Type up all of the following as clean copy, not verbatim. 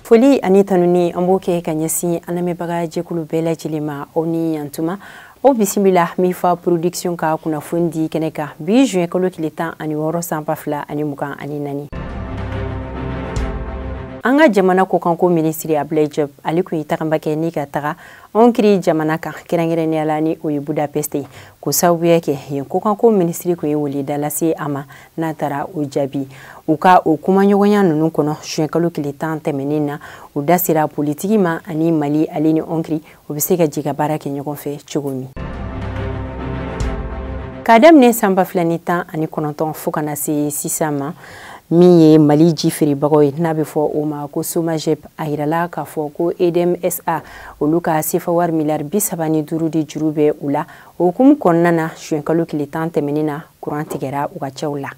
Foli ani tanuni an b'o kɛ ka ɲɛsin an lamɛnbaga jɛkulu bɛɛ lajɛlen ma, aw ni yantuma. Aw bisimila Mifa Production ka kunnafoni di kɛnɛ kan bi juin kalo tile 16 san 2024. An ka jamana kɔkanko minisiri Abdoulaye Diop, ale kun ye tagama kɛ ni ka taga Hongrie jamana kan, kɛrɛnkɛrɛnnenya la ni o ye Budapest ye, k'o sababuya kɛ yen kɔkanko minisiri kun ye weleda lase a ma n'a taara o jaabi. U ka o kumaɲɔgɔnya ninnu kɔnɔ juin kalo tile 10 tɛmɛnen na, u da sera politiki ma ani Mali ale ni Hongrie u bɛ se ka jɛ ka baara kɛ ɲɔgɔn fɛ cogo min. K'a daminɛ san 2019 fo ka na se sisan ma, min ye Mali ji feerebagaw ye n'a bɛ fɔ o ma ko SOMAGEP, a yirala k'a fɔ ko EDM SA olu ka sefa wari miliyari 35 de juru bɛ u la. O hukumu kɔnɔna na, juin kalo tile 10 tɛmɛnen na, kuran tigɛra u ka cɛw la.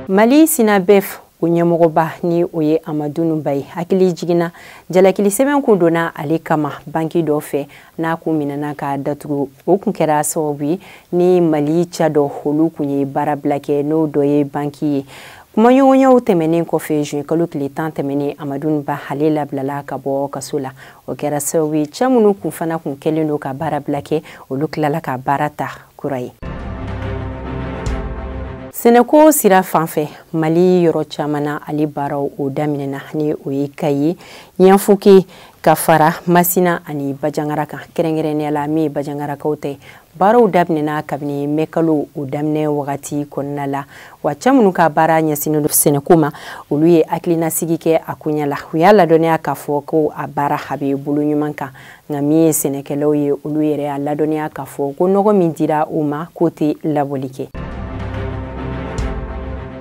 Mali SYNABEF o ɲɛmɔgɔba ni o ye Amadou Ba ye, hakili jiginna jalakili sɛbɛn kun donna ale kama banki dɔ fɛ n'a kun minɛna ka datugu. O kun kɛra sababu ye ni Mali ca dɔ olu kun ye baara bila kɛ, n'o dɔ ye banki ye. Kumaɲɔgɔnyaw tɛmɛnen kɔfɛ, juin kalo tile 10 tɛmɛnen, Amadou Ba ale labilala ka bɔ kaso la. O kɛra sababu ye cɛ minnu kun fana kun kɛlen don ka baara bila kɛ, olu tilala ka baara ta kura ye. Sɛnɛko sira fan fɛ, Mali yɔrɔ caman na ale baaraw o daminɛna, ni o ye Kayi, Ɲanfuke, ka fara Masina ani Bajangara kan, kɛrɛnkɛrɛnnenya la min ye Bajangarakaw tɛ. Baaraw daminɛna kabini mɛkalo o daminɛ wagati kɔnɔna la. Wa cɛ minnu ka baara ɲɛsinnen don sɛnɛko ma, olu ye hakilinasigi kɛ a koɲɛ la. U y'a ladɔnniya k'a fɔ ko a baara a bɛ bolo ɲuman kan, nka min ye sɛnɛkɛlaw ye, olu yɛrɛ y'a ladɔnniya k'a fɔ ko nɔgɔ min dira u ma k'o tɛ labɔli kɛ.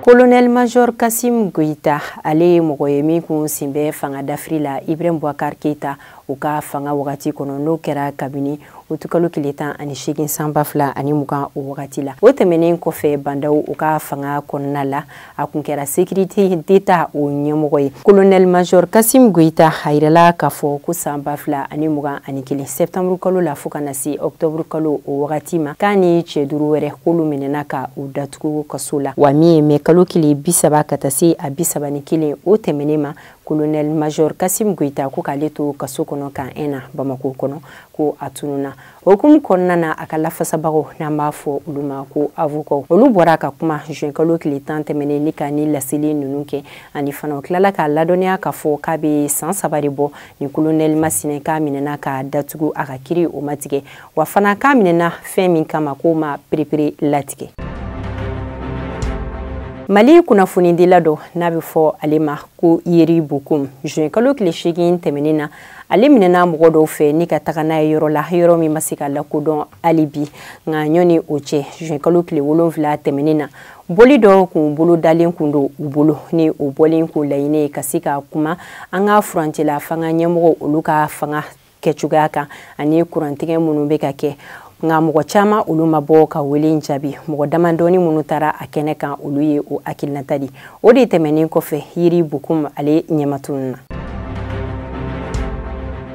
Colonel Major Kassim Goïta, ale ye mɔgɔ ye min kun sen bɛ fanga dafiri la Ibrahim Boubacar Keïta u ka fanga wagati kɔnɔ, n'o kɛra kabini utukalo tile 18 san 2020 o wagati la. O tɛmɛnen kɔfɛ, Bandaw u ka fanga kɔnɔna la, a kun kɛra sécurité d'État o ɲɛmɔgɔ ye. Colonel Major Kassim Goïta, a yirala k'a fɔ ko san 2021 septembre kalo la fo ka na se octobre kalo o wagati ma, k'a ni cɛ duuru wɛrɛ k'olu minɛna ka u datugu kaso la. Wa min ye mɛ kalo tile 30 ka taa se a 31 o tɛmɛnen ma, Colonel Major Kassim Goïta ko k'ale to kaso kɔnɔ kan na Bamako kɔnɔ, ko a tununa. O hukumu kɔnɔna na, a ka lafasabagaw n'an b'a fɔ olu ma ko avocat, olu bɔra ka kuma juin kalo tile 10 tɛmɛnen ni ka ni laseli ninnu kɛ. Ani fana u tilala k'a ladɔnniya k'a fɔ k'a bɛ san 3 de bɔ ni colonel Masina k'a minɛna k'a datugu, a ka kiri o ma tigɛ, wa fana k'a minɛna fɛn min kama k'o ma perepere latigɛ. Mali kunnafonidila dɔ n'a bɛ fɔ ale ma ko Yeri Bokum, juin kalo tile 8 tɛmɛnen na, ale minɛna mɔgɔ dɔw fɛ ni ka taga n'a ye yɔrɔ la, yɔrɔ min ma se ka lakodɔn hali bi. Nka ɲɔni o cɛ, juin kalo tile 7 tɛmɛnen na, bɔli dɔ kun bolo dalen kun don u bolo, ni o bɔlen kun laɲini ye ka se ka kuma an ka furancɛla fanga ɲɛmɔgɔw olu ka fanga kɛcogoya kan ani kurantigɛ minnu bɛ ka kɛ. Nka mɔgɔ caman olu ma bɔ ka wele jaabi. Mɔgɔ damadɔni minnu taara a kɛnɛ kan, olu ye o hakilinata di. O de tɛmɛnen kɔfɛ, Yiri Bokum ale ɲɛmatunu na.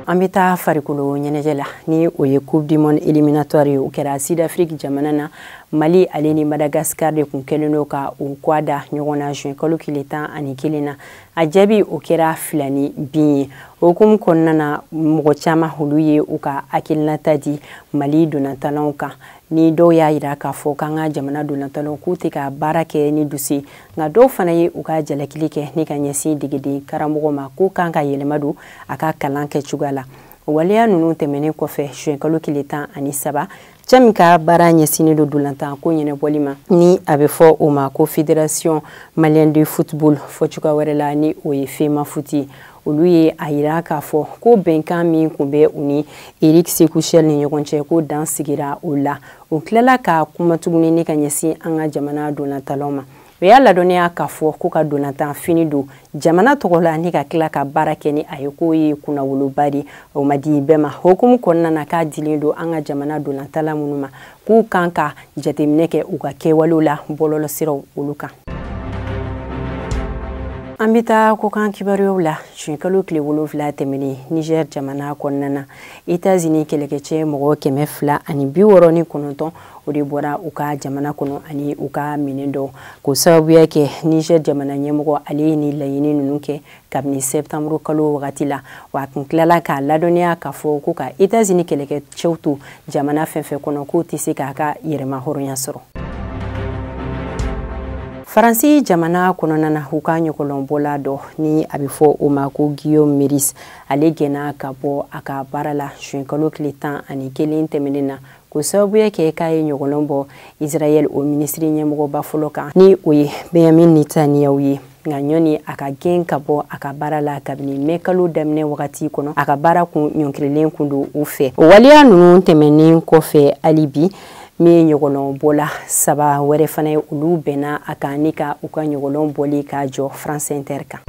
An bɛ taa farikolo ɲɛnajɛ la, ni o ye Coupe du monde éliminatoire ye. O kɛra Sud Afrique jamana na. Mali ale ni Madagascar de kun kɛlen don ka u kɔ da ɲɔgɔn na juin kalo tile 11 na. A jaabi o kɛra 2 ni bin ye. O hukumu kɔnɔna na, mɔgɔ caman olu ye u ka hakilinata di Mali donnatalaw kan, ni dɔw y'a yira k'a fɔ k'an ka jamana donnatalaw k'u tɛ ka baara kɛ ni dusu ye. Nka dɔw fana ye u ka jalakili kɛ ni ka ɲɛsin degeden karamɔgɔ ma k'o kan ka yɛlɛma don a ka kalan kɛ cogoya la. O waleya ninnu tɛmɛnen kɔfɛ, juin kalo tile 13, cɛ min ka baara ɲɛsinnen don dolantan ko ɲɛnabɔli ma, ni a bɛ fɔ o ma ko Fédération malienne de football, fɔ cogoya wɛrɛ la ni o ye FEMAFOOT ye, olu ye a yira k'a fɔ ko bɛnkan min kun bɛ u ni Eric Sékou Chelle ni ɲɔgɔn cɛ, ko dan sigira o la. U tilala ka kuma tuguni ni ka ɲɛsin an ka jamana donnatalaw ma. U y'a ladɔnniya k'a fɔ ko ka donnatan fini don jamana tɔgɔ la ni ka tila ka baara kɛ ni a ye, k'o ye kunnawoloba de, o ma di bɛɛ ma. Hukumu kɔnɔna na, k'a dilen don an ka jamana donnatala minnu ma, k'u kan ka jateminɛ kɛ u ka kɛwalew la bɔlɔlɔsiraw olu kan. An bɛ taa kokan kibaruyaw la. Juin tile 7 tɛmɛnen, Niger jamana kɔnɔna na, États-Unis kɛlɛkɛcɛ mɔgɔ 269, o de bɔra u ka jamana kɔnɔ ani u ka minɛn dɔw, k'o sababuya kɛ Niger jamana ɲɛmɔgɔ, ale ye nin laɲini ninnu kɛ kabini septembre kalo wagati la. Wa a kun tilala k'a ladɔnniya k'a fɔ ko ka États-Unis kɛlɛkɛcɛw to jamana fɛn fɛn kɔnɔ, k'o tɛ se k'a ka yɛrɛma hɔrɔnya sɔrɔ. Faransi jamana kɔnɔna na, u ka ɲɔgɔlɔnbɔla dɔ ni a bɛ fɔ o ma ko Guillaume Meurice, ale gɛnna ka bɔ a ka baara la juin kalo tile 11 tɛmɛnen na, k'o sababuya kɛ k'a ye ɲɔgɔlɔn bɔ Israël o minisiri ɲɛmɔgɔba fɔlɔ kan, ni o ye Benjamin Netanyahu ye. Nka ɲɔni a ka gɛn ka bɔ a ka baara la kabini mɛ kalo daminɛ wagati kɔnɔ, a ka baara kun ɲɔnkirilen kun don u fɛ. O waleya ninnu tɛmɛnen kɔfɛ, hali bi min ye ɲɔgɔlɔn bɔla saba wɛrɛ fana ye, olu bɛnna a kan ni ka u ka ɲɔgɔlɔn bɔli k'a jɔ France Inter kan.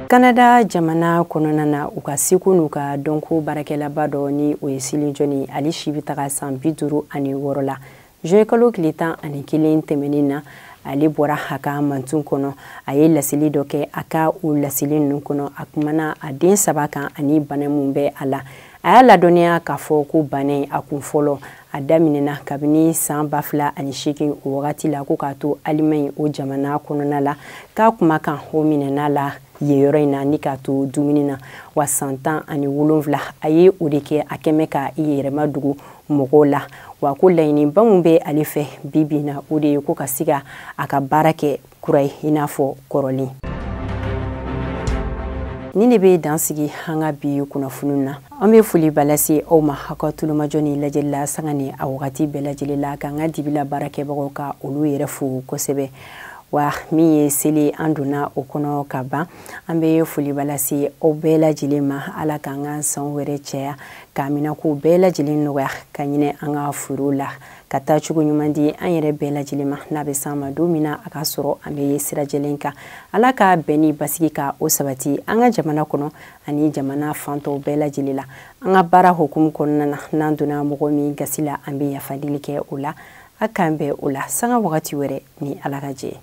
Kanada jamana kɔnɔna na, u ka seko n'u ka dɔnko baarakɛlaba dɔ, ni o ye Céline Dion, ale si bɛ taga san 56 la. Juin kalo tile 11 tɛmɛnen na, ale bɔra a ka mantun kɔnɔ, a ye laseli dɔ kɛ. A ka o laseli ninnu kɔnɔ, a kumana a den saba kan ani bana mun bɛ a la. A y'a ladɔnniya k'a fɔ ko bana in, a kun fɔlɔ, a daminɛna kabini san 2008 o wagati la, ko k'a to Alimaɲi o jamana kɔnɔna la, k'a kumakan o minɛna la yen yɔrɔ in na ni k'a to dumuni na. Wa san 17, a ye o de kɛ a kɛmɛ ka i yɛrɛma dugu mɔgɔw la. Wa ko laɲiniba mun bɛ ale fɛ bi bi in na, o de ye ko ka se ka a ka baara kɛ kura ye i n'a fɔ kɔrɔlen. Ni de bɛ dan sigi an ka bi kunnafoni na. An bɛ foli ba lase aw ma aw ka tulomajɔ ni lajɛli la sanga ni a wagati bɛɛ lajɛlen la, k'an ka dibila baarakɛbagaw ka olu yɛrɛ fo kosɛbɛ. Wa min ye seli, an donna o kɔnɔ ka ban, an bɛ foliba lase aw bɛɛ lajɛlen ma. Ala k'an ka san wɛrɛ caya, k'a minɛ k'o bɛɛ lajɛlen nɔgɔya, ka ɲinɛ an ka foro la, ka taa cogo ɲuman di an yɛrɛ bɛɛ lajɛlen ma. N'a bɛ s'an ma don min na, a ka sɔrɔ an bɛ sirajɛlen kan. Ala ka bɛn ni basigi ka o sabati an ka jamana kɔnɔ ani jamana fantɔw bɛɛ lajɛlen la. An ka baara hukumu kɔnɔna na, n'an donna mɔgɔ min gasi la, an bɛ yafa deli kɛ o la. A k'an bɛn o la sanga wagati wɛrɛ ni Ala ka jɛ.